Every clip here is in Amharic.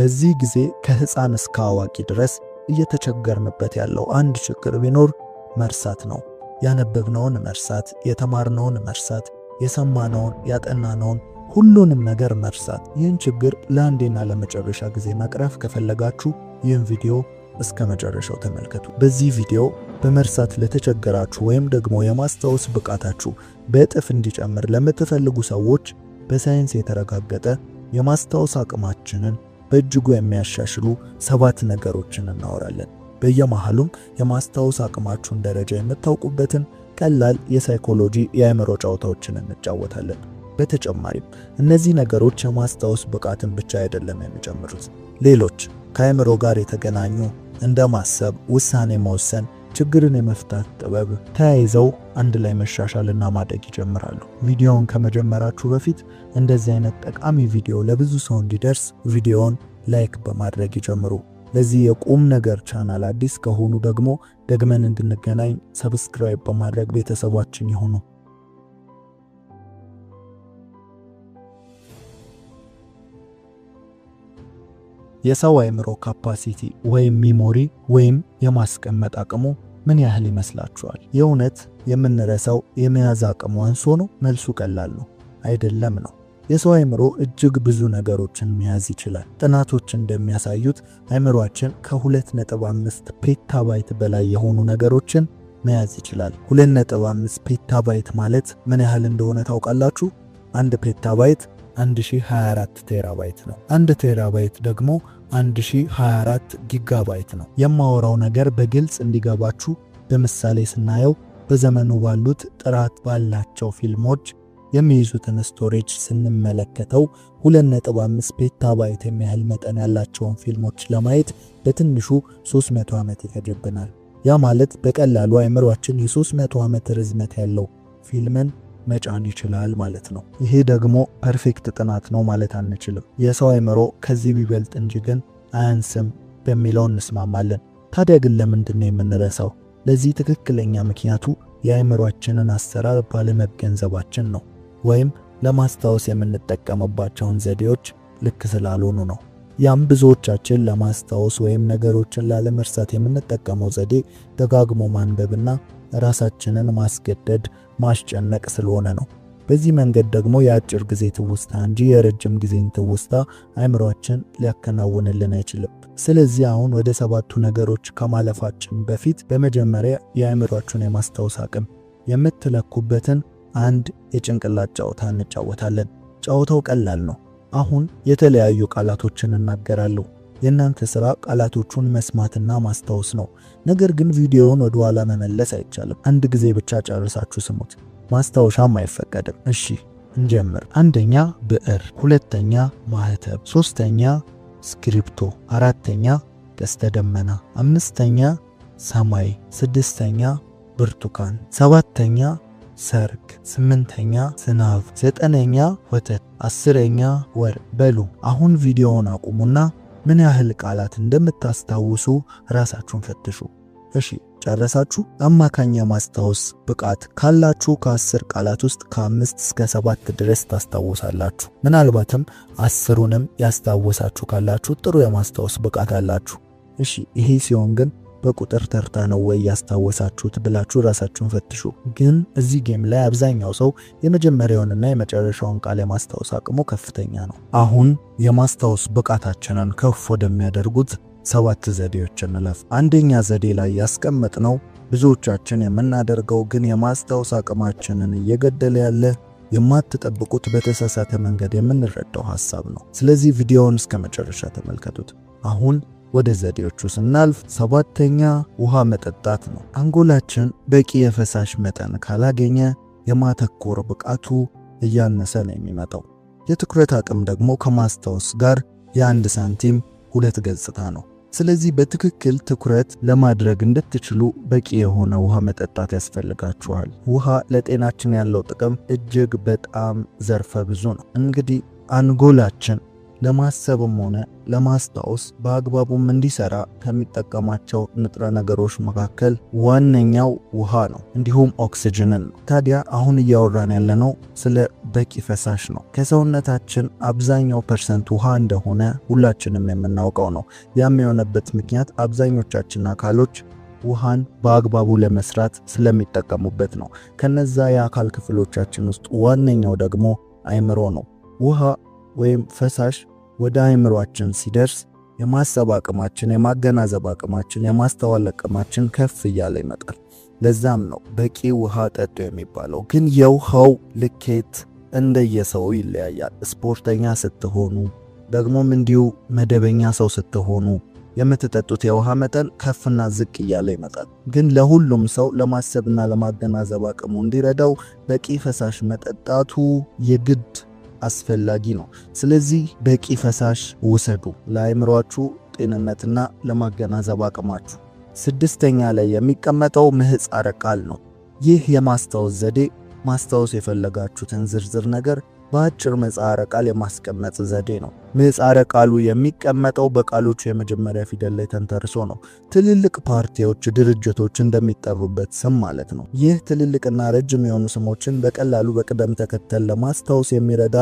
በዚህ ጊዜ ከህፃን እስከ አዋቂ ድረስ እየተቸገርንበት ያለው አንድ ችግር ቢኖር መርሳት ነው። ያነበብነውን መርሳት፣ የተማርነውን መርሳት፣ የሰማነውን፣ ያጠናነውን ሁሉንም ነገር መርሳት። ይህን ችግር ለአንዴና ለመጨረሻ ጊዜ መቅረፍ ከፈለጋችሁ ይህን ቪዲዮ እስከ መጨረሻው ተመልከቱ። በዚህ ቪዲዮ በመርሳት ለተቸገራችሁ ወይም ደግሞ የማስታወስ ብቃታችሁ በእጥፍ እንዲጨምር ለምትፈልጉ ሰዎች በሳይንስ የተረጋገጠ የማስታወስ አቅማችንን በእጅጉ የሚያሻሽሉ 7 ነገሮችን እናወራለን። በየመሃሉም የማስታወስ አቅማችሁን ደረጃ የምታውቁበትን ቀላል የሳይኮሎጂ የአእምሮ ጨዋታዎችን እንጫወታለን። በተጨማሪም እነዚህ ነገሮች የማስታወስ ብቃትን ብቻ አይደለም የሚጨምሩት፣ ሌሎች ከአእምሮ ጋር የተገናኙ እንደ ማሰብ፣ ውሳኔ መወሰን፣ ችግርን የመፍታት ጥበብ ተያይዘው አንድ ላይ መሻሻልና ማደግ ይጀምራሉ። ቪዲዮውን ከመጀመራችሁ በፊት እንደዚህ አይነት ጠቃሚ ቪዲዮ ለብዙ ሰው እንዲደርስ ቪዲዮውን like በማድረግ ይጀምሩ። ለዚህ የቁም ነገር ቻናል አዲስ ከሆኑ ደግሞ ደግመን እንድንገናኝ subscribe በማድረግ ቤተሰባችን ይሁኑ። የሰው አእምሮ capacity ወይም memory ወይም የማስቀመጥ አቅሙ ምን ያህል ይመስላችኋል? የእውነት የምንረሳው የመያዝ አቅሙ አንሶ ነው? መልሱ ቀላል ነው፣ አይደለም ነው። የሰው አእምሮ እጅግ ብዙ ነገሮችን መያዝ ይችላል። ጥናቶች እንደሚያሳዩት አእምሮአችን ከ2.5 petabyte በላይ የሆኑ ነገሮችን መያዝ ይችላል። 2.5 petabyte ማለት ምን ያህል እንደሆነ ታውቃላችሁ? 1 petabyte 1024 terabyte ነው። 1 terabyte ደግሞ 1024 gigabyte ነው። የማወራው ነገር በግልጽ እንዲገባችሁ በምሳሌ ስናየው በዘመኑ ባሉት ጥራት ባላቸው ፊልሞች የሚይዙትን storage ስንመለከተው 2.5 petabyte የሚያህል መጠን ያላቸውን ፊልሞች ለማየት በትንሹ 300 ዓመት ይፈጅብናል። ያ ማለት በቀላሉ አእምሮአችን የ300 ዓመት ርዝመት ያለው ፊልምን መጫን ይችላል ማለት ነው። ይሄ ደግሞ perfect ጥናት ነው ማለት አንችልም። የሰው አእምሮ ከዚህ ቢበልጥ እንጂ ግን አያንስም በሚለው እንስማማለን። ታዲያ ግን ለምንድን ነው የምንረሳው? ለዚህ ትክክለኛ ምክንያቱ የአእምሮአችንን አሰራር ባለመገንዘባችን ነው፣ ወይም ለማስታወስ የምንጠቀምባቸውን ዘዴዎች ልክ ስላልሆኑ ነው። ያም ብዙዎቻችን ለማስታወስ ወይም ነገሮችን ላለመርሳት የምንጠቀመው ዘዴ ደጋግሞ ማንበብና ራሳችንን ማስገደድ ማስጨነቅ ስለሆነ ነው። በዚህ መንገድ ደግሞ የአጭር ጊዜ ትውስታ እንጂ የረጅም ጊዜን ትውስታ አእምሮአችን ሊያከናውንልን አይችልም። ስለዚህ አሁን ወደ 7ቱ ነገሮች ከማለፋችን በፊት በመጀመሪያ የአእምሮአችሁን የማስታወስ አቅም የምትለኩበትን አንድ የጭንቅላት ጨዋታ እንጫወታለን። ጨዋታው ቀላል ነው። አሁን የተለያዩ ቃላቶችን እናገራለሁ። የእናንተ ስራ ቃላቶቹን መስማትና ማስታወስ ነው። ነገር ግን ቪዲዮውን ወደ ኋላ መመለስ አይቻልም። አንድ ጊዜ ብቻ ጨርሳችሁ ስሙት። ማስታወሻም አይፈቀድም። እሺ እንጀምር። አንደኛ ብዕር፣ ሁለተኛ ማህተብ፣ ሶስተኛ ስክሪፕቶ፣ አራተኛ ቀስተ ደመና፣ አምስተኛ ሰማይ፣ ስድስተኛ ብርቱካን፣ ሰባተኛ ሰርግ፣ ስምንተኛ ዝናብ፣ ዘጠነኛ ወተት፣ 10ኛ ወር። በሉ አሁን ቪዲዮውን አቁሙና ምን ያህል ቃላት እንደምታስታውሱ ራሳችሁን ፈትሹ። እሺ ጨረሳችሁ? አማካኝ የማስታወስ ብቃት ካላችሁ ከ10 ቃላት ውስጥ ከ5 እስከ 7 ድረስ ታስታውሳላችሁ። ምናልባትም 10ሩንም ያስታወሳችሁ ካላችሁ ጥሩ የማስታወስ ብቃት አላችሁ። እሺ ይሄ ሲሆን ግን በቁጥር ተርታ ነው ወይ ያስታወሳችሁት ብላችሁ ራሳችሁን ፈትሹ። ግን እዚህ game ላይ አብዛኛው ሰው የመጀመሪያውንና የመጨረሻውን ቃል የማስታወስ አቅሙ ከፍተኛ ነው። አሁን የማስታወስ ብቃታችንን ከፍ ወደሚያደርጉት 7 ዘዴዎች እንለፍ። አንደኛ ዘዴ ላይ ያስቀመጥነው ብዙዎቻችን የምናደርገው ግን የማስታወስ አቅማችንን እየገደለ ያለ የማትጠብቁት በተሳሳተ መንገድ የምንረዳው ሐሳብ ነው። ስለዚህ ቪዲዮውን እስከ መጨረሻ ተመልከቱት። አሁን ወደ ዘዴዎቹ ስናልፍ 7ኛ ውሃ መጠጣት ነው። አንጎላችን በቂ የፈሳሽ መጠን ካላገኘ የማተኮር ብቃቱ እያነሰ ነው የሚመጣው። የትኩረት አቅም ደግሞ ከማስታወስ ጋር የአንድ ሳንቲም 2 ገጽታ ነው። ስለዚህ በትክክል ትኩረት ለማድረግ እንድትችሉ በቂ የሆነ ውሃ መጠጣት ያስፈልጋችኋል። ውሃ ለጤናችን ያለው ጥቅም እጅግ በጣም ዘርፈ ብዙ ነው። እንግዲህ አንጎላችን ለማሰብም ሆነ ለማስታወስ በአግባቡም እንዲሰራ ከሚጠቀማቸው ንጥረ ነገሮች መካከል ዋነኛው ውሃ ነው፣ እንዲሁም ኦክሲጅንን ነው። ታዲያ አሁን እያወራን ያለነው ስለ በቂ ፈሳሽ ነው። ከሰውነታችን አብዛኛው percent ውሃ እንደሆነ ሁላችንም የምናውቀው ነው። ያም የሆነበት ምክንያት አብዛኞቻችን አካሎች ውሃን በአግባቡ ለመስራት ስለሚጠቀሙበት ነው። ከነዛ የአካል ክፍሎቻችን ውስጥ ዋነኛው ደግሞ አእምሮ ነው። ውሃ ወይም ፈሳሽ ወደ አእምሯችን ሲደርስ የማሰብ አቅማችን፣ የማገናዘብ አቅማችን፣ የማስተዋል አቅማችን ከፍ እያለ ይመጣል። ለዛም ነው በቂ ውሃ ጠጡ የሚባለው። ግን የውሃው ልኬት እንደየሰው ይለያያል። ስፖርተኛ ስትሆኑ ደግሞም እንዲሁ መደበኛ ሰው ስትሆኑ የምትጠጡት የውሃ መጠን ከፍና ዝቅ እያለ ይመጣል። ግን ለሁሉም ሰው ለማሰብና ለማገናዘብ አቅሙ እንዲረዳው በቂ ፈሳሽ መጠጣቱ የግድ አስፈላጊ ነው። ስለዚህ በቂ ፈሳሽ ውሰዱ ለአእምሯችሁ ጤንነትና ለማገናዘብ አቅማችሁ። ስድስተኛ ላይ የሚቀመጠው ምህጻረ ቃል ነው። ይህ የማስታወስ ዘዴ ማስታወስ የፈለጋችሁትን ዝርዝር ነገር በአጭር ምህጻረ ቃል የማስቀመጥ ዘዴ ነው። ምህጻረ ቃሉ የሚቀመጠው በቃሎቹ የመጀመሪያ ፊደል ላይ ተንተርሶ ነው። ትልልቅ ፓርቲዎች፣ ድርጅቶች እንደሚጠሩበት ስም ማለት ነው። ይህ ትልልቅና ረጅም የሆኑ ስሞችን በቀላሉ በቅደም ተከተል ለማስታወስ የሚረዳ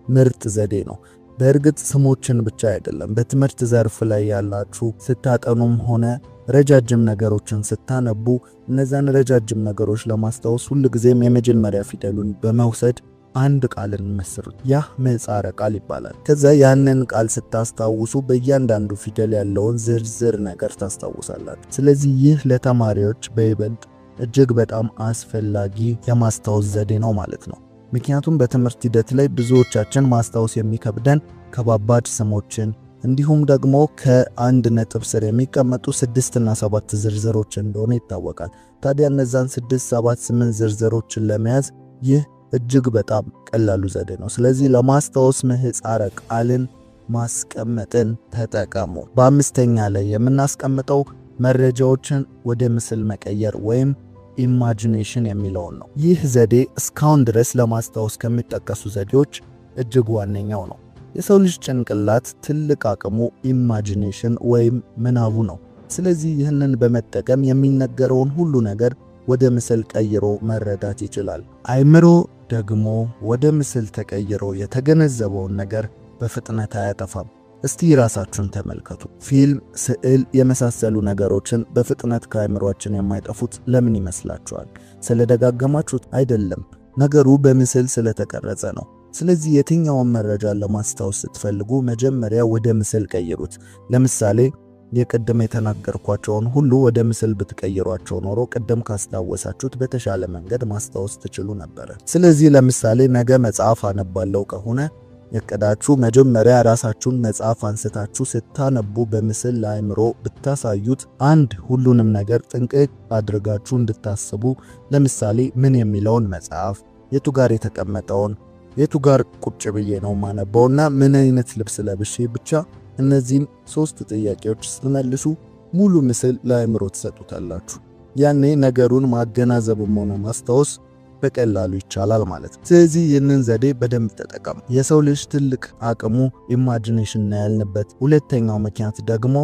ምርጥ ዘዴ ነው። በእርግጥ ስሞችን ብቻ አይደለም። በትምህርት ዘርፍ ላይ ያላችሁ ስታጠኑም ሆነ ረጃጅም ነገሮችን ስታነቡ እነዛን ረጃጅም ነገሮች ለማስታወስ ሁልጊዜም የመጀመሪያ ፊደሉን በመውሰድ አንድ ቃልን መስርቱ። ያ ምህጻረ ቃል ይባላል። ከዛ ያንን ቃል ስታስታውሱ በእያንዳንዱ ፊደል ያለውን ዝርዝር ነገር ታስታውሳላችሁ። ስለዚህ ይህ ለተማሪዎች በይበልጥ እጅግ በጣም አስፈላጊ የማስታወስ ዘዴ ነው ማለት ነው። ምክንያቱም በትምህርት ሂደት ላይ ብዙዎቻችን ማስታወስ የሚከብደን ከባባድ ስሞችን እንዲሁም ደግሞ ከአንድ ነጥብ ስር የሚቀመጡ 6 እና 7 ዝርዝሮች እንደሆነ ይታወቃል። ታዲያ እነዛን 6፣ 7፣ 8 ዝርዝሮችን ለመያዝ ይህ እጅግ በጣም ቀላሉ ዘዴ ነው። ስለዚህ ለማስታወስ ምህጻረ ቃልን ማስቀመጥን ተጠቀሙ። በአምስተኛ ላይ የምናስቀምጠው መረጃዎችን ወደ ምስል መቀየር ወይም imagination የሚለውን ነው። ይህ ዘዴ እስካሁን ድረስ ለማስታወስ ከሚጠቀሱ ዘዴዎች እጅግ ዋነኛው ነው። የሰው ልጅ ጭንቅላት ትልቅ አቅሙ imagination ወይም ምናቡ ነው። ስለዚህ ይህንን በመጠቀም የሚነገረውን ሁሉ ነገር ወደ ምስል ቀይሮ መረዳት ይችላል። አእምሮ ደግሞ ወደ ምስል ተቀይሮ የተገነዘበውን ነገር በፍጥነት አያጠፋም። እስቲ ራሳችሁን ተመልከቱ። ፊልም፣ ስዕል የመሳሰሉ ነገሮችን በፍጥነት ከአእምሯችን የማይጠፉት ለምን ይመስላችኋል? ስለደጋገማችሁት አይደለም። ነገሩ በምስል ስለተቀረጸ ነው። ስለዚህ የትኛውን መረጃ ለማስታወስ ስትፈልጉ መጀመሪያ ወደ ምስል ቀይሩት። ለምሳሌ የቅድም የተናገርኳቸውን ሁሉ ወደ ምስል ብትቀይሯቸው ኖሮ ቅድም ካስታወሳችሁት በተሻለ መንገድ ማስታወስ ትችሉ ነበር። ስለዚህ ለምሳሌ ነገ መጽሐፍ አነባለሁ ከሆነ እቅዳችሁ መጀመሪያ ራሳችሁን መጽሐፍ አንስታችሁ ስታነቡ በምስል ለአእምሮ ብታሳዩት አንድ ሁሉንም ነገር ጥንቅቅ አድርጋችሁ እንድታስቡ፣ ለምሳሌ ምን የሚለውን መጽሐፍ፣ የቱ ጋር የተቀመጠውን፣ የቱ ጋር ቁጭ ብዬ ነው ማነበውና ምን አይነት ልብስ ለብሼ፣ ብቻ እነዚህን 3 ጥያቄዎች ስትመልሱ ሙሉ ምስል ለአእምሮ ትሰጡታላችሁ። ያኔ ነገሩን ማገናዘብም ሆነ ማስታወስ በቀላሉ ይቻላል ማለት ነው። ስለዚህ ይህንን ዘዴ በደንብ ተጠቀሙ። የሰው ልጅ ትልቅ አቅሙ imagination ነው ያልንበት ሁለተኛው ምክንያት ደግሞ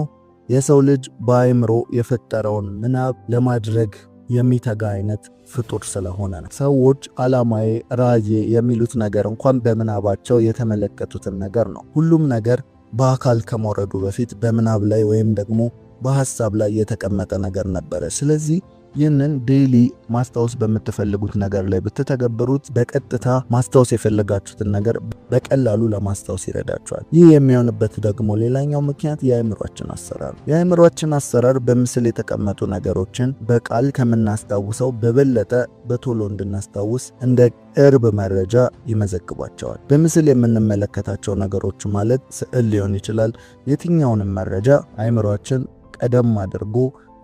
የሰው ልጅ በአእምሮ የፈጠረውን ምናብ ለማድረግ የሚተጋ አይነት ፍጡር ስለሆነ ነው። ሰዎች ዓላማዬ፣ ራዕዬ የሚሉት ነገር እንኳን በምናባቸው የተመለከቱትን ነገር ነው። ሁሉም ነገር በአካል ከመውረዱ በፊት በምናብ ላይ ወይም ደግሞ በሐሳብ ላይ የተቀመጠ ነገር ነበረ። ስለዚህ ይህንን daily ማስታወስ በምትፈልጉት ነገር ላይ ብትተገብሩት በቀጥታ ማስታወስ የፈለጋችሁትን ነገር በቀላሉ ለማስታወስ ይረዳችኋል። ይህ የሚሆንበት ደግሞ ሌላኛው ምክንያት የአእምሯችን አሰራር ነው። የአእምሯችን አሰራር በምስል የተቀመጡ ነገሮችን በቃል ከምናስታውሰው በበለጠ በቶሎ እንድናስታውስ እንደ ቅርብ መረጃ ይመዘግባቸዋል። በምስል የምንመለከታቸው ነገሮች ማለት ስዕል ሊሆን ይችላል። የትኛውንም መረጃ አእምሯችን ቀደም አድርጎ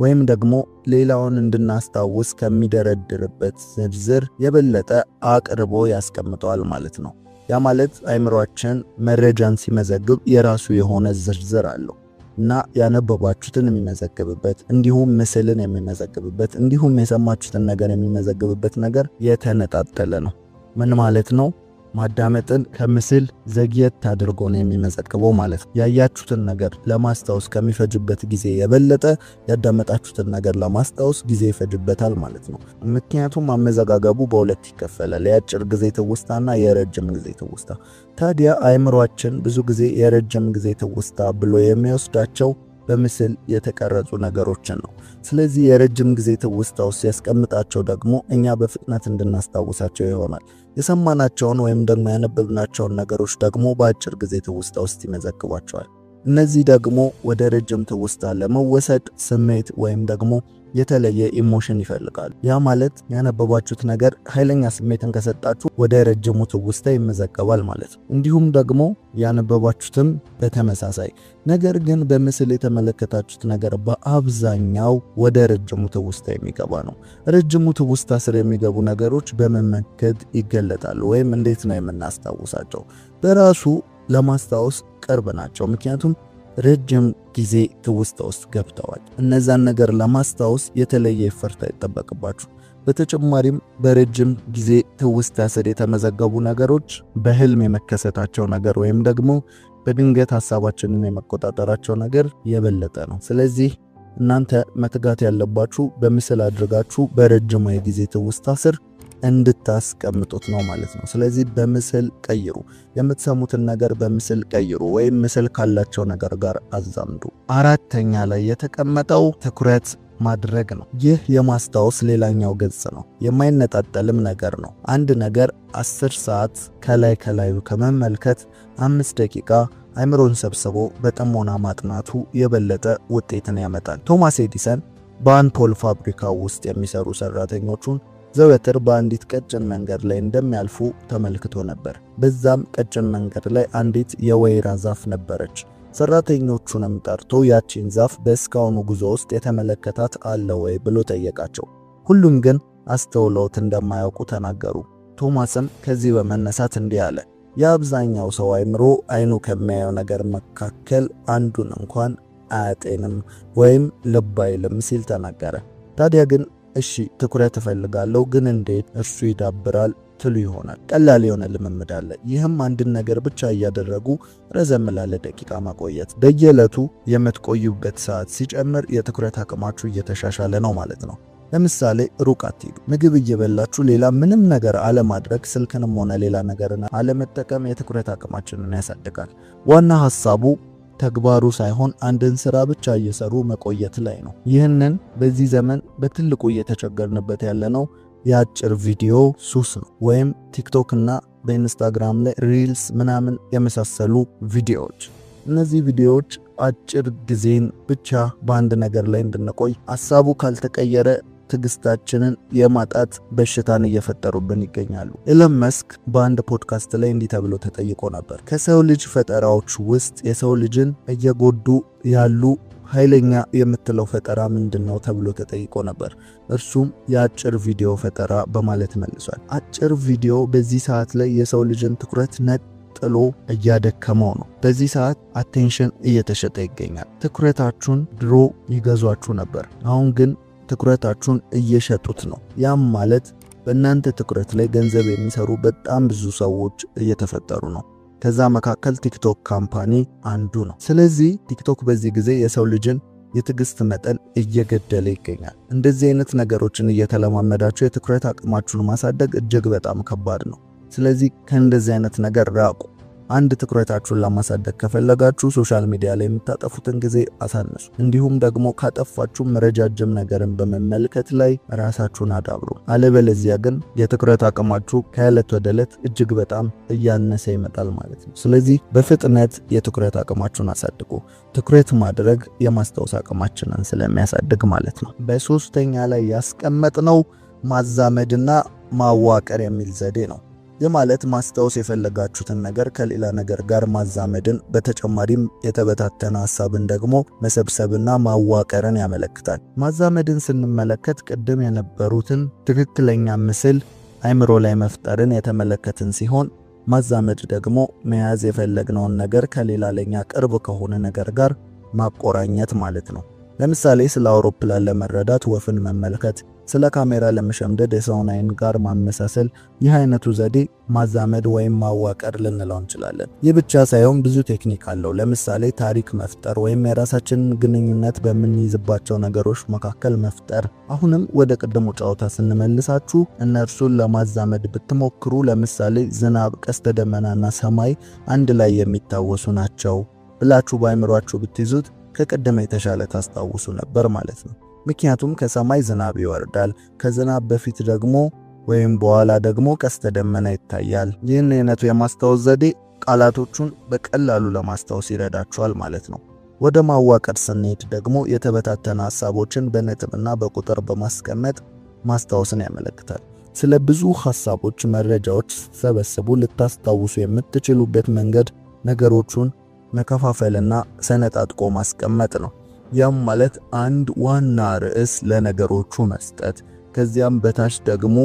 ወይም ደግሞ ሌላውን እንድናስታውስ ከሚደረድርበት ዝርዝር የበለጠ አቅርቦ ያስቀምጠዋል ማለት ነው። ያ ማለት አእምሯችን መረጃን ሲመዘግብ የራሱ የሆነ ዝርዝር አለው እና ያነበባችሁትን የሚመዘግብበት፣ እንዲሁም ምስልን የሚመዘግብበት፣ እንዲሁም የሰማችሁትን ነገር የሚመዘግብበት ነገር የተነጣጠለ ነው። ምን ማለት ነው? ማዳመጥን ከምስል ዘግየት አድርጎ ነው የሚመዘግበው ማለት ነው። ያያችሁትን ነገር ለማስታወስ ከሚፈጅበት ጊዜ የበለጠ ያዳመጣችሁትን ነገር ለማስታወስ ጊዜ ይፈጅበታል ማለት ነው። ምክንያቱም አመዘጋገቡ በሁለት ይከፈላል፣ የአጭር ጊዜ ትውስታና የረጅም ጊዜ ትውስታ። ታዲያ አእምሯችን ብዙ ጊዜ የረጅም ጊዜ ትውስታ ብሎ የሚወስዳቸው በምስል የተቀረጹ ነገሮችን ነው። ስለዚህ የረጅም ጊዜ ትውስታ ውስጥ ያስቀምጣቸው ደግሞ እኛ በፍጥነት እንድናስታውሳቸው ይሆናል። የሰማናቸውን ወይም ደግሞ ያነበብናቸውን ነገሮች ደግሞ በአጭር ጊዜ ትውስታ ውስጥ ይመዘግቧቸዋል። እነዚህ ደግሞ ወደ ረጅም ትውስታ ለመወሰድ ስሜት ወይም ደግሞ የተለየ emotion ይፈልጋሉ። ያ ማለት ያነበባችሁት ነገር ኃይለኛ ስሜትን ከሰጣችሁ ወደ ረጅሙ ትውስታ ይመዘገባል ማለት ነው። እንዲሁም ደግሞ ያነበባችሁትም በተመሳሳይ። ነገር ግን በምስል የተመለከታችሁት ነገር በአብዛኛው ወደ ረጅሙ ትውስታ የሚገባ ነው። ረጅሙ ትውስታ ስር የሚገቡ ነገሮች በምን መንገድ ይገለጣሉ ወይም እንዴት ነው የምናስታውሳቸው? በራሱ ለማስታወስ ቅርብ ናቸው፣ ምክንያቱም ረጅም ጊዜ ትውስታ ውስጥ ገብተዋል። እነዛን ነገር ለማስታወስ የተለየ effort አይጠበቅባችሁ። በተጨማሪም በረጅም ጊዜ ትውስታ ስር የተመዘገቡ ነገሮች በህልም የመከሰታቸው ነገር ወይም ደግሞ በድንገት ሀሳባችንን የመቆጣጠራቸው ነገር የበለጠ ነው። ስለዚህ እናንተ መትጋት ያለባችሁ በምስል አድርጋችሁ በረጅሙ የጊዜ ትውስታ ስር እንድታስቀምጡት ነው ማለት ነው። ስለዚህ በምስል ቀይሩ፣ የምትሰሙትን ነገር በምስል ቀይሩ ወይም ምስል ካላቸው ነገር ጋር አዛምዱ። አራተኛ ላይ የተቀመጠው ትኩረት ማድረግ ነው። ይህ የማስታወስ ሌላኛው ገጽ ነው፣ የማይነጣጠልም ነገር ነው። አንድ ነገር 10 ሰዓት ከላይ ከላዩ ከመመልከት 5 ደቂቃ አይምሮን ሰብስቦ በጥሞና ማጥናቱ የበለጠ ውጤትን ያመጣል። ቶማስ ኤዲሰን በአምፖል ፋብሪካ ውስጥ የሚሰሩ ሰራተኞቹን ዘወትር በአንዲት ቀጭን መንገድ ላይ እንደሚያልፉ ተመልክቶ ነበር። በዛም ቀጭን መንገድ ላይ አንዲት የወይራ ዛፍ ነበረች። ሰራተኞቹንም ጠርቶ ያቺን ዛፍ በእስካሁኑ ጉዞ ውስጥ የተመለከታት አለ ወይ ብሎ ጠየቃቸው። ሁሉም ግን አስተውለውት እንደማያውቁ ተናገሩ። ቶማስም ከዚህ በመነሳት እንዲህ አለ። የአብዛኛው ሰው አይምሮ አይኑ ከሚያየው ነገር መካከል አንዱን እንኳን አያጤንም ወይም ልብ አይልም ሲል ተናገረ። ታዲያ ግን እሺ ትኩረት እፈልጋለሁ፣ ግን እንዴት እርሱ ይዳብራል ትሉ ይሆናል። ቀላል የሆነ ልምምድ አለ። ይህም አንድን ነገር ብቻ እያደረጉ ረዘም ላለ ደቂቃ ማቆየት። በየዕለቱ የምትቆዩበት ሰዓት ሲጨምር የትኩረት አቅማችሁ እየተሻሻለ ነው ማለት ነው። ለምሳሌ ሩቅ አትሂዱ። ምግብ እየበላችሁ ሌላ ምንም ነገር አለማድረግ፣ ስልክንም ሆነ ሌላ ነገርን አለመጠቀም የትኩረት አቅማችንን ያሳድጋል። ዋና ሐሳቡ ተግባሩ ሳይሆን አንድን ስራ ብቻ እየሰሩ መቆየት ላይ ነው። ይህንን በዚህ ዘመን በትልቁ እየተቸገርንበት ያለነው የአጭር ቪዲዮ ሱስ ነው፣ ወይም ቲክቶክ እና በኢንስታግራም ላይ reels ምናምን የመሳሰሉ ቪዲዮዎች። እነዚህ ቪዲዮዎች አጭር ጊዜን ብቻ በአንድ ነገር ላይ እንድንቆይ ሐሳቡ ካልተቀየረ ትዕግስታችንን የማጣት በሽታን እየፈጠሩብን ይገኛሉ። ኢሎን መስክ በአንድ ፖድካስት ላይ እንዲህ ተብሎ ተጠይቆ ነበር። ከሰው ልጅ ፈጠራዎች ውስጥ የሰው ልጅን እየጎዱ ያሉ ኃይለኛ የምትለው ፈጠራ ምንድነው ተብሎ ተጠይቆ ነበር። እርሱም የአጭር ቪዲዮ ፈጠራ በማለት መልሷል። አጭር ቪዲዮ በዚህ ሰዓት ላይ የሰው ልጅን ትኩረት ነጥሎ እያደከመው ነው። በዚህ ሰዓት attention እየተሸጠ ይገኛል። ትኩረታችሁን ድሮ ይገዟችሁ ነበር፣ አሁን ግን ትኩረታችሁን እየሸጡት ነው። ያም ማለት በእናንተ ትኩረት ላይ ገንዘብ የሚሰሩ በጣም ብዙ ሰዎች እየተፈጠሩ ነው። ከዛ መካከል ቲክቶክ company አንዱ ነው። ስለዚህ ቲክቶክ በዚህ ጊዜ የሰው ልጅን የትዕግስት መጠን እየገደለ ይገኛል። እንደዚህ አይነት ነገሮችን እየተለማመዳችሁ የትኩረት አቅማችሁን ማሳደግ እጅግ በጣም ከባድ ነው። ስለዚህ ከእንደዚህ አይነት ነገር ራቁ። አንድ ትኩረታችሁን ለማሳደግ ከፈለጋችሁ social media ላይ የምታጠፉትን ጊዜ አሳንሱ። እንዲሁም ደግሞ ካጠፋችሁም ረጃጅም ነገርን በመመልከት ላይ ራሳችሁን አዳብሩ። አለበለዚያ ግን የትኩረት አቅማችሁ ከዕለት ወደ ዕለት እጅግ በጣም እያነሰ ይመጣል ማለት ነው። ስለዚህ በፍጥነት የትኩረት አቅማችሁን አሳድጉ። ትኩረት ማድረግ የማስታወስ አቅማችንን ስለሚያሳድግ ማለት ነው። በሶስተኛ ላይ ያስቀመጥነው ማዛመድና ማዋቀር የሚል ዘዴ ነው። ይህ ማለት ማስታወስ የፈለጋችሁትን ነገር ከሌላ ነገር ጋር ማዛመድን፣ በተጨማሪም የተበታተነ ሐሳብን ደግሞ መሰብሰብና ማዋቀርን ያመለክታል። ማዛመድን ስንመለከት ቅድም የነበሩትን ትክክለኛ ምስል አይምሮ ላይ መፍጠርን የተመለከትን ሲሆን፣ ማዛመድ ደግሞ መያዝ የፈለግነውን ነገር ከሌላ ለኛ ቅርብ ከሆነ ነገር ጋር ማቆራኘት ማለት ነው። ለምሳሌ ስለ አውሮፕላን ለመረዳት ወፍን መመልከት፣ ስለ ካሜራ ለመሸምደድ የሰውን አይን ጋር ማመሳሰል፣ ይህ አይነቱ ዘዴ ማዛመድ ወይም ማዋቀር ልንለው እንችላለን። ይህ ብቻ ሳይሆን ብዙ ቴክኒክ አለው። ለምሳሌ ታሪክ መፍጠር ወይም የራሳችንን ግንኙነት በምንይዝባቸው ነገሮች መካከል መፍጠር። አሁንም ወደ ቅድሙ ጨዋታ ስንመልሳችሁ እነርሱን ለማዛመድ ብትሞክሩ ለምሳሌ ዝናብ፣ ቀስተ ደመናና ሰማይ አንድ ላይ የሚታወሱ ናቸው ብላችሁ በአእምሯችሁ ብትይዙት ከቀደመ የተሻለ ታስታውሱ ነበር ማለት ነው። ምክንያቱም ከሰማይ ዝናብ ይወርዳል፣ ከዝናብ በፊት ደግሞ ወይም በኋላ ደግሞ ቀስተ ደመና ይታያል። ይህን አይነቱ የማስታወስ ዘዴ ቃላቶቹን በቀላሉ ለማስታወስ ይረዳቸዋል ማለት ነው። ወደ ማዋቀር ስንሄድ ደግሞ የተበታተነ ሐሳቦችን በነጥብና በቁጥር በማስቀመጥ ማስታወስን ያመለክታል። ስለ ብዙ ሐሳቦች መረጃዎች ስትሰበስቡ ልታስታውሱ የምትችሉበት መንገድ ነገሮቹን መከፋፈልና ሰነጣጥቆ ማስቀመጥ ነው። ያም ማለት አንድ ዋና ርዕስ ለነገሮቹ መስጠት፣ ከዚያም በታች ደግሞ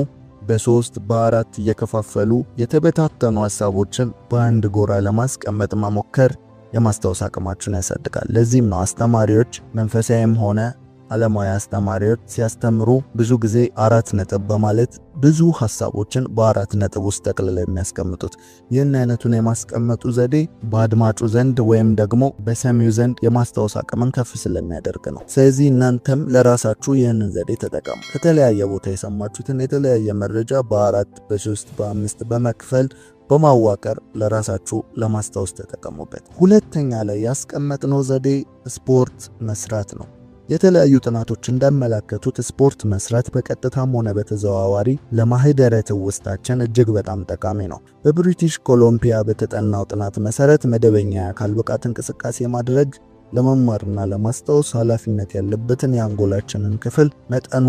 በ3 በ4 እየከፋፈሉ የተበታተኑ ሐሳቦችን በአንድ ጎራ ለማስቀመጥ መሞከር የማስታወስ አቅማችሁን ያሳድጋል። ለዚህም ነው አስተማሪዎች መንፈሳዊም ሆነ ዓለማዊ አስተማሪዎች ሲያስተምሩ ብዙ ጊዜ 4 ነጥብ በማለት ብዙ ሐሳቦችን በ4 ነጥብ ውስጥ ጠቅልለው የሚያስቀምጡት። ይህን አይነቱን የማስቀመጡ ዘዴ በአድማጩ ዘንድ ወይም ደግሞ በሰሚው ዘንድ የማስታወስ አቅምን ከፍ ስለሚያደርግ ነው። ስለዚህ እናንተም ለራሳችሁ ይህንን ዘዴ ተጠቀሙ። ከተለያየ ቦታ የሰማችሁትን የተለያየ መረጃ በ4 በ3 በ5 በመክፈል በማዋቀር ለራሳችሁ ለማስታወስ ተጠቀሙበት። ሁለተኛ ላይ ያስቀመጥነው ዘዴ ስፖርት መስራት ነው። የተለያዩ ጥናቶች እንዳመላከቱት ስፖርት መስራት በቀጥታም ሆነ በተዘዋዋሪ ለማህደረ ትውስታችን እጅግ በጣም ጠቃሚ ነው። በብሪቲሽ ኮሎምቢያ በተጠናው ጥናት መሰረት መደበኛ የአካል ብቃት እንቅስቃሴ ማድረግ ለመማርና ለማስታወስ ኃላፊነት ያለበትን የአንጎላችንን ክፍል መጠኑ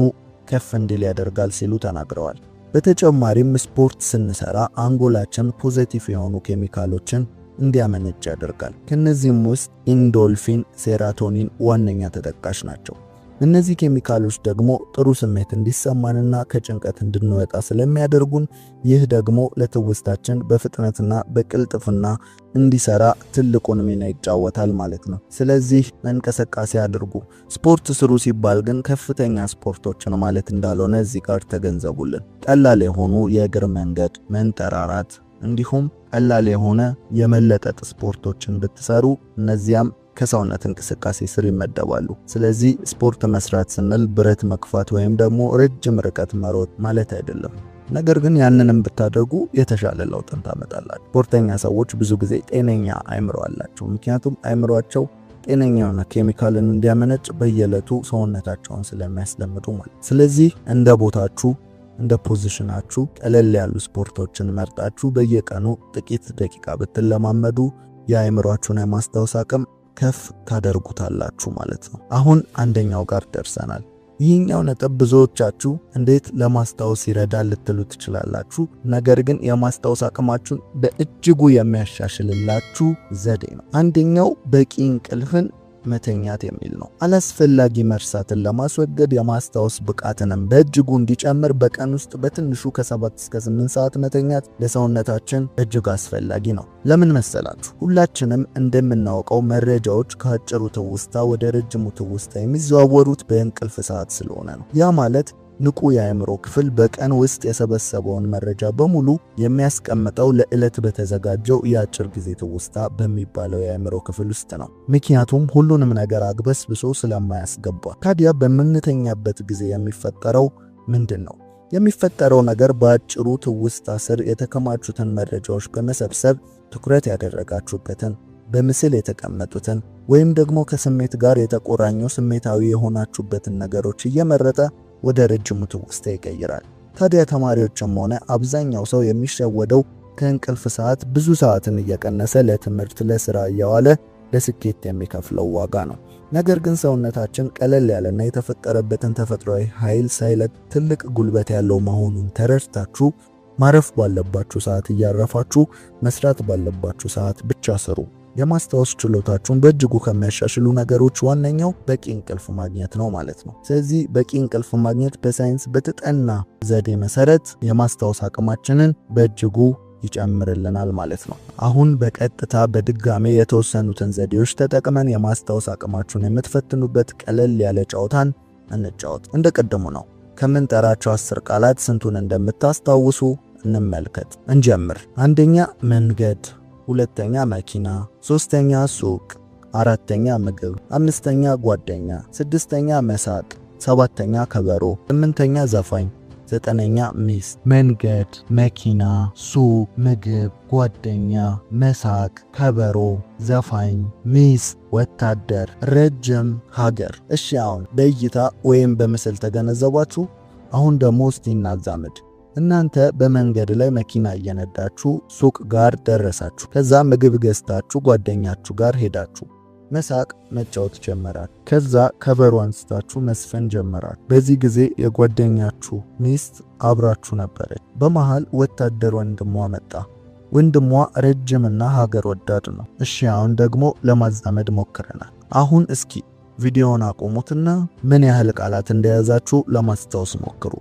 ከፍ እንዲል ያደርጋል ሲሉ ተናግረዋል። በተጨማሪም ስፖርት ስንሰራ አንጎላችን positive የሆኑ ኬሚካሎችን እንዲያመነጭ ያደርጋል። ከነዚህም ውስጥ endorphin፣ serotonin ዋነኛ ተጠቃሽ ናቸው። እነዚህ ኬሚካሎች ደግሞ ጥሩ ስሜት እንዲሰማንና ከጭንቀት እንድንወጣ ስለሚያደርጉን ይህ ደግሞ ለትውስታችን በፍጥነትና በቅልጥፍና እንዲሰራ ትልቁን ሚና ይጫወታል ማለት ነው። ስለዚህ እንቅስቃሴ አድርጉ። ስፖርት ስሩ ሲባል ግን ከፍተኛ ስፖርቶችን ማለት እንዳልሆነ እዚህ ጋር ተገንዘቡልን። ቀላል የሆኑ የእግር መንገድ፣ መንጠራራት እንዲሁም ቀላል የሆነ የመለጠጥ ስፖርቶችን ብትሰሩ እነዚያም ከሰውነት እንቅስቃሴ ስር ይመደባሉ። ስለዚህ ስፖርት መስራት ስንል ብረት መግፋት ወይም ደግሞ ረጅም ርቀት መሮጥ ማለት አይደለም። ነገር ግን ያንንም ብታደርጉ የተሻለ ለውጥን ታመጣላችሁ። ስፖርተኛ ሰዎች ብዙ ጊዜ ጤነኛ አእምሮ አላቸው። ምክንያቱም አእምሮአቸው ጤነኛ የሆነ ኬሚካልን እንዲያመነጭ በየዕለቱ ሰውነታቸውን ስለሚያስለምዱ ማለት። ስለዚህ እንደ ቦታችሁ እንደ ፖዚሽናችሁ ቀለል ያሉ ስፖርቶችን መርጣችሁ በየቀኑ ጥቂት ደቂቃ ብትለማመዱ የአእምሮአችሁን የማስታወስ አቅም ከፍ ታደርጉታላችሁ ማለት ነው። አሁን አንደኛው ጋር ደርሰናል። ይህኛው ነጥብ ብዙዎቻችሁ እንዴት ለማስታወስ ይረዳል ልትሉ ትችላላችሁ። ነገር ግን የማስታወስ አቅማችሁን በእጅጉ የሚያሻሽልላችሁ ዘዴ ነው። አንደኛው በቂ እንቅልፍን መተኛት የሚል ነው። አላስፈላጊ መርሳትን ለማስወገድ የማስታወስ ብቃትንም በእጅጉ እንዲጨምር በቀን ውስጥ በትንሹ ከ7 እስከ 8 ሰዓት መተኛት ለሰውነታችን እጅግ አስፈላጊ ነው። ለምን መሰላችሁ? ሁላችንም እንደምናውቀው መረጃዎች ከአጭሩ ትውስታ ወደ ረጅሙ ትውስታ የሚዘዋወሩት በእንቅልፍ ሰዓት ስለሆነ ነው። ያ ማለት ንቁ የአእምሮ ክፍል በቀን ውስጥ የሰበሰበውን መረጃ በሙሉ የሚያስቀምጠው ለዕለት በተዘጋጀው የአጭር ጊዜ ትውስታ በሚባለው የአእምሮ ክፍል ውስጥ ነው። ምክንያቱም ሁሉንም ነገር አግበስብሶ ስለማያስገባ። ታዲያ በምንተኛበት ጊዜ የሚፈጠረው ምንድን ነው? የሚፈጠረው ነገር በአጭሩ ትውስታ ስር የተከማቹትን መረጃዎች በመሰብሰብ ትኩረት ያደረጋችሁበትን፣ በምስል የተቀመጡትን ወይም ደግሞ ከስሜት ጋር የተቆራኙ ስሜታዊ የሆናችሁበትን ነገሮች እየመረጠ ወደ ረጅሙ ትውስታ ይቀይራል። ታዲያ ተማሪዎችም ሆነ አብዛኛው ሰው የሚሸወደው ከእንቅልፍ ሰዓት ብዙ ሰዓትን እየቀነሰ ለትምህርት፣ ለስራ እያዋለ ለስኬት የሚከፍለው ዋጋ ነው። ነገር ግን ሰውነታችን ቀለል ያለና የተፈጠረበትን ተፈጥሯዊ ኃይል ሳይለቅ ትልቅ ጉልበት ያለው መሆኑን ተረድታችሁ ማረፍ ባለባችሁ ሰዓት እያረፋችሁ፣ መስራት ባለባችሁ ሰዓት ብቻ ስሩ። የማስታወስ ችሎታችሁን በእጅጉ ከሚያሻሽሉ ነገሮች ዋነኛው በቂ እንቅልፍ ማግኘት ነው ማለት ነው። ስለዚህ በቂ እንቅልፍ ማግኘት በሳይንስ በተጠና ዘዴ መሰረት የማስታወስ አቅማችንን በእጅጉ ይጨምርልናል ማለት ነው። አሁን በቀጥታ በድጋሜ የተወሰኑትን ዘዴዎች ተጠቅመን የማስታወስ አቅማችሁን የምትፈትኑበት ቀለል ያለ ጨዋታን እንጫወት። እንደቀደሙ ነው። ከምንጠራቸው 10 ቃላት ስንቱን እንደምታስታውሱ እንመልከት። እንጀምር። አንደኛ መንገድ፣ ሁለተኛ መኪና፣ ሶስተኛ ሱቅ፣ አራተኛ ምግብ፣ አምስተኛ ጓደኛ፣ ስድስተኛ መሳቅ፣ ሰባተኛ ከበሮ፣ ስምንተኛ ዘፋኝ፣ ዘጠነኛ ሚስት። መንገድ፣ መኪና፣ ሱቅ፣ ምግብ፣ ጓደኛ፣ መሳቅ፣ ከበሮ፣ ዘፋኝ፣ ሚስት፣ ወታደር፣ ረጅም፣ ሀገር። እሺ አሁን በእይታ ወይም በምስል ተገነዘባችሁ? አሁን ደግሞ እስቲ እናዛምድ። እናንተ በመንገድ ላይ መኪና እየነዳችሁ ሱቅ ጋር ደረሳችሁ። ከዛ ምግብ ገዝታችሁ ጓደኛችሁ ጋር ሄዳችሁ መሳቅ መጫወት ጀመራችሁ። ከዛ ከበሮ አንስታችሁ መስፈን ጀመራችሁ። በዚህ ጊዜ የጓደኛችሁ ሚስት አብራችሁ ነበረች። በመሃል ወታደር ወንድሟ መጣ። ወንድሟ ረጅምና ሀገር ወዳድ ነው። እሺ አሁን ደግሞ ለማዛመድ ሞክረናል። አሁን እስኪ ቪዲዮውን አቁሙትና ምን ያህል ቃላት እንደያዛችሁ ለማስታወስ ሞክሩ።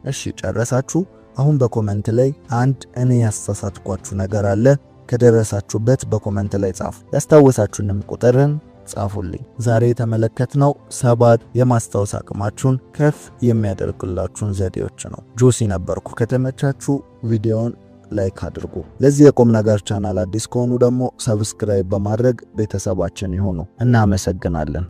እሺ ጨረሳችሁ? አሁን በ comment ላይ አንድ እኔ ያሳሳትኳችሁ ነገር አለ ከደረሳችሁበት በ comment ላይ ጻፉ። ያስታወሳችሁንም ቁጥርን ጻፉልኝ። ዛሬ የተመለከትነው 7 የማስታወስ አቅማችሁን ከፍ የሚያደርግላችሁን ዘዴዎች ነው። ጆሲ ነበርኩ። ከተመቻችሁ ቪዲዮውን like አድርጉ። ለዚህ የቁም ነገር ቻናል አዲስ ከሆኑ ደግሞ subscribe በማድረግ ቤተሰባችን ይሁኑ። እናመሰግናለን።